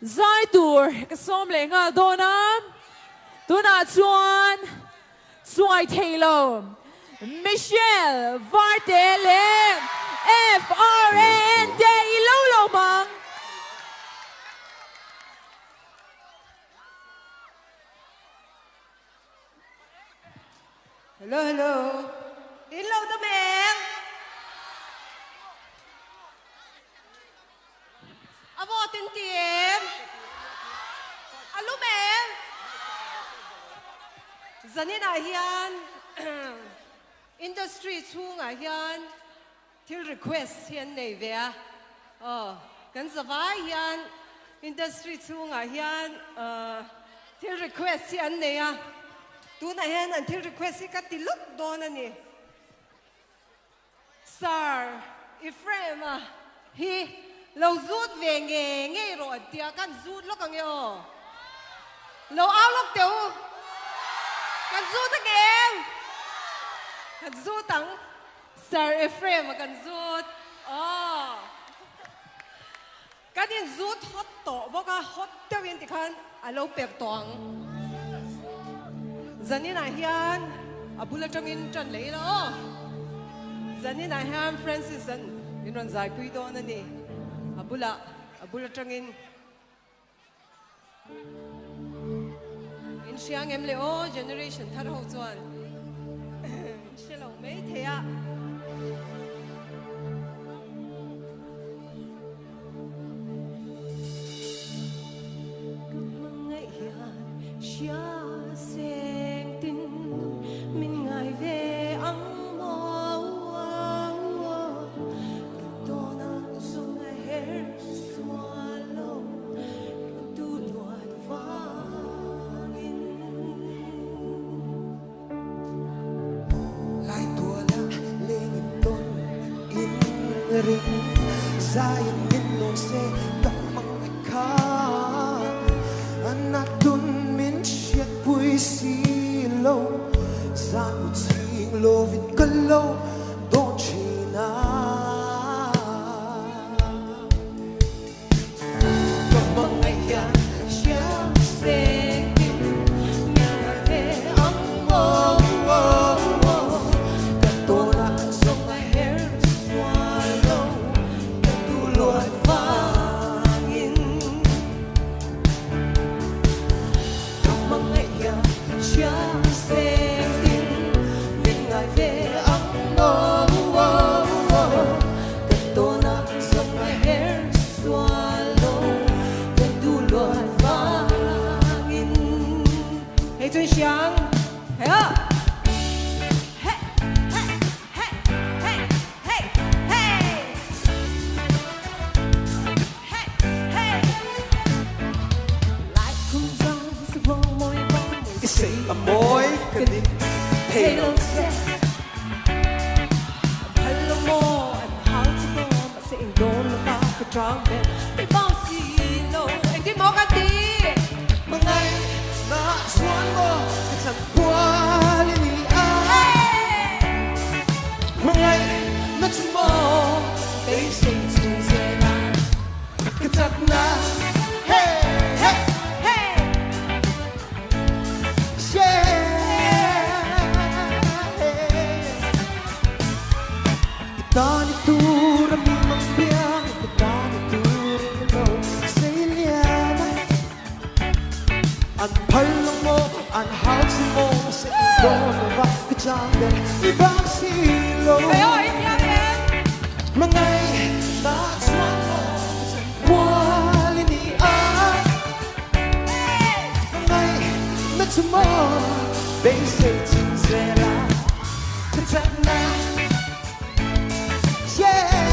Zai tur ka sawm leh nghal dawn a, tunah chuan chuai thei lo Michelle Varte leh FRAN te i lo lo mang. Hello hello in lo dam em? A vawt in ti em? A lum em? Zaninah hian industry chhungah hian thil request hi an nei ve a. Aw, kan zavai hian industry chhungah hian thil request hi an nei a. Tunah hian an thil request hi ka ti lawk dawn a ni. Sir, Ephraim-a hi lo zut ve nge ngei rawh an tia, kan zut lawk ang e aw. Lo au lawk teh u. Kan zut ang em? Kan zut ang. Sir Ephraim-a kan zut. Aw. Kan in zut hot tawh bawk a, hot deuhin tikhan a lo per tawh ang. Zaninah hian a bul atangin tan leh ila aw. Zaninah hian Francis an min rawn zaipui dawn a ni. A bulah, a bul atangin in hria ngem le aw, generation thar ho chuan in hre lo mai thei a. Ka hmangaih hian hria seng tin min ngai ve ang maw Ka tawna zawng a her sual lo ka duh luat vangin. Lai tuala lengin tawn in ring zaiin min lawn se ka hmangaih kha a tun min hriatpui si lo zan mu chhing lovin ka lo dawn thin a. Ka hmangaih hian hria sengin min ngai ve ang aw Ka tawnah zawng a her sual lo ka duh luat vangin Ka hmangaih hian hria sengin min ngai ve ang aw Ka tawnah zawng a her sual lo ka duh luat vangin. Hei chuan hriang hei a. He he he he he he he he. Lai khum zang sa vawng mawi vawng mawi. I sei a mawi ka ni thei lo che. Hmangaih na chuan maw ka chan kual i ni a Hmangaih na chu maw beisei chung zel a ka chak na Hey hey hey I tan i tur a mi mang piang i ka tan i tur in ka lo sei lian a An phal lo maw an hau chu maw mahse i dawn lo va ka chang der i bang si lo Hmangaih na chuan maw ka chan kual i ni a Hmangaih na chu maw beisei chung zel a ka chak na Yeah Yeah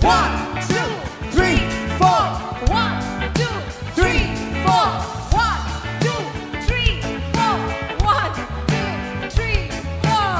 One two One two three four Three four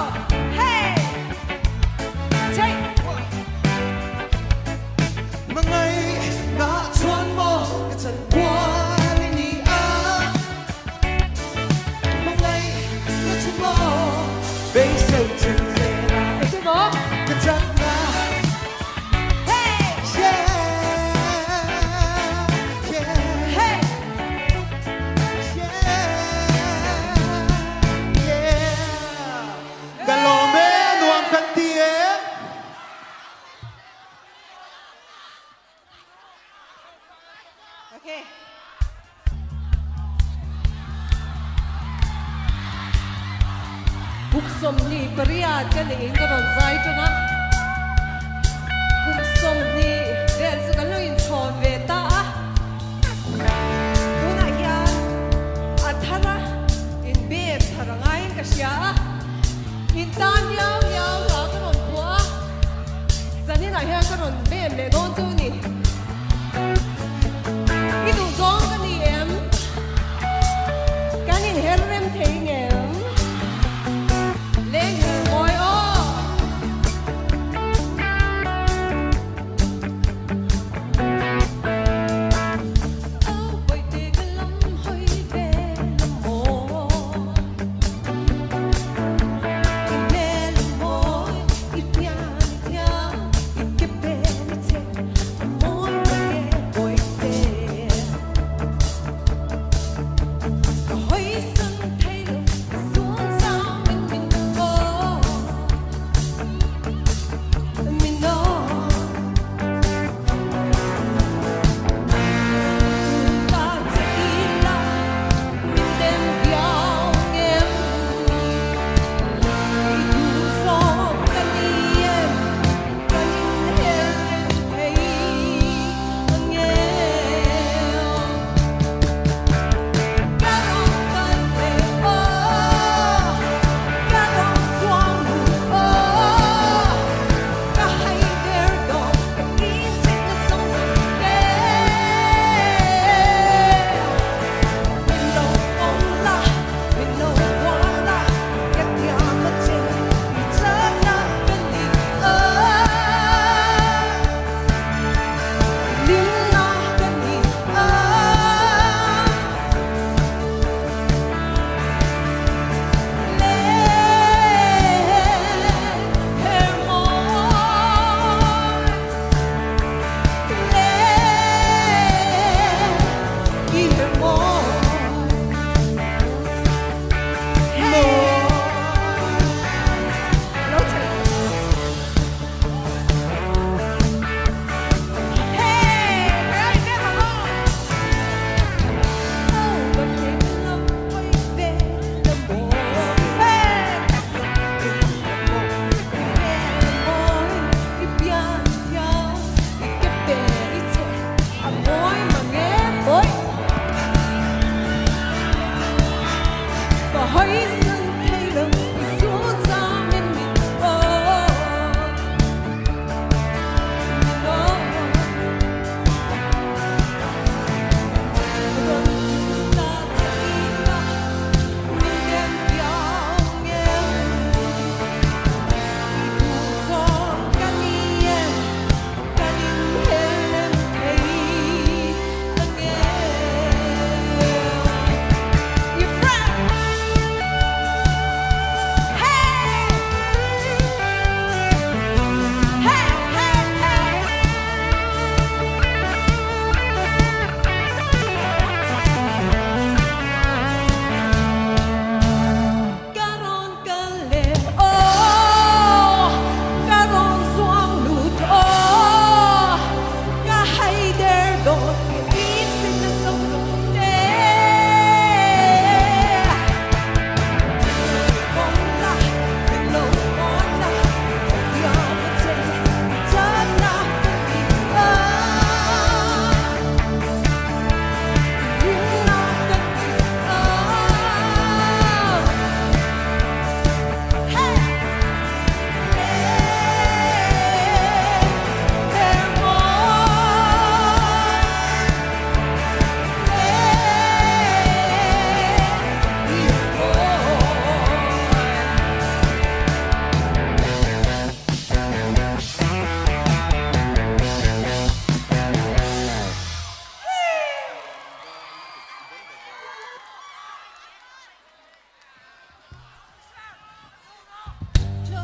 Kum 28 ka nih in ka rawn zai tan a, kum 20 vel chu kan lo inchhawn ve ta a. Tunah hian a thar a, inbem thar a ngaiin ka hria a, in tan liau liau hla ka rawn phuah a, zaninah hian ka rawn bem leh dawn chu a ni. I duh zawng ka ni em? Kan inher rem thei ngem? Leng her mawi aw!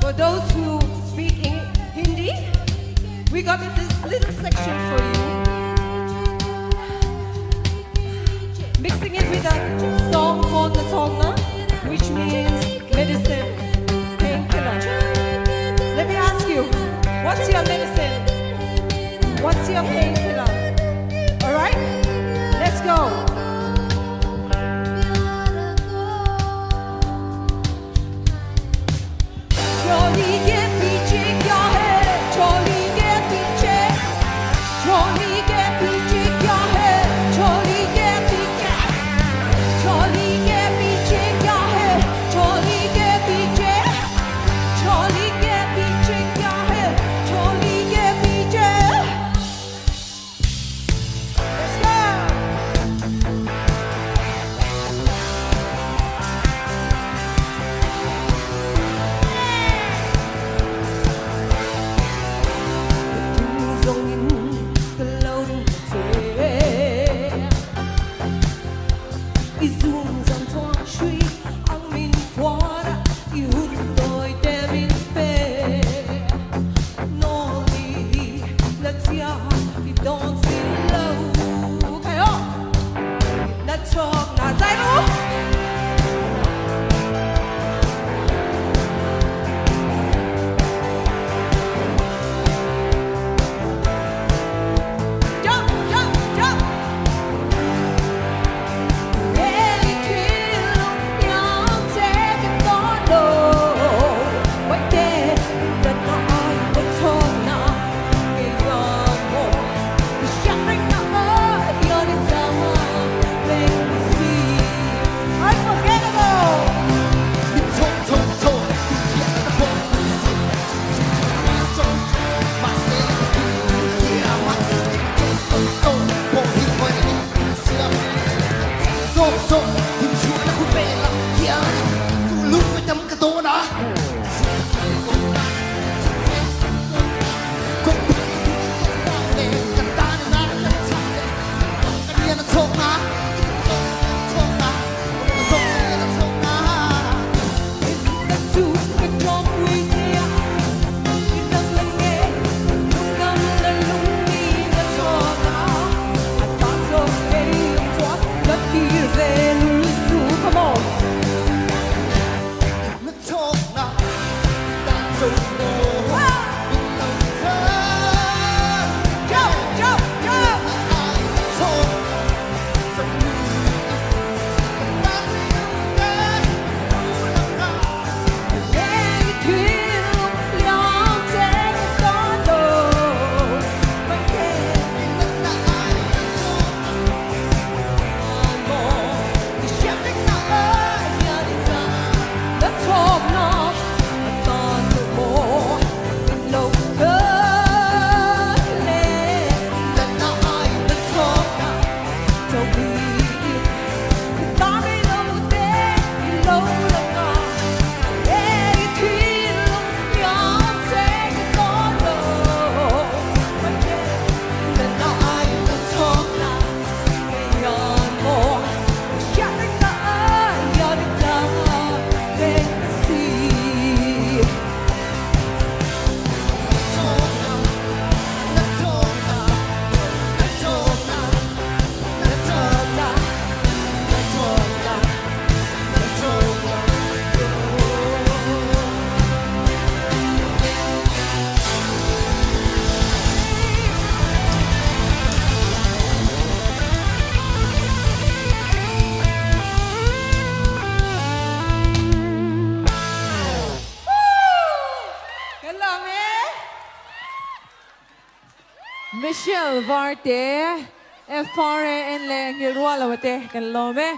For those who speak in Hindi, we got this little section for you. Mixing it with a song called Natonga, which means medicine, painkiller. Let me ask you, what's your medicine? What's your painkiller? All right, let's go. I zung zam chuang hrui ang min phuar a, i hun tawi te min pe. Nawl ni hi la chhia i dawn si lo. Khai aw! Na chhawk na zai rawh u! Jump! Jump! Jump! Unforgettable! Jump, jump, jump! Kan lawm e. Michelle Varte, FRAN leh Ngilrualova te kan lawm e.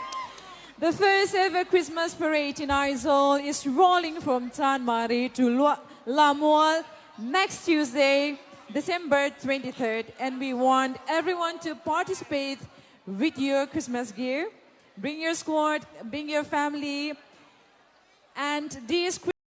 The first ever Christmas parade in Aizawl is rolling from Chanmari to Lamual next Tuesday, December 23rd and we want everyone to participate with your Christmas gear. Bring your squad, bring your family and this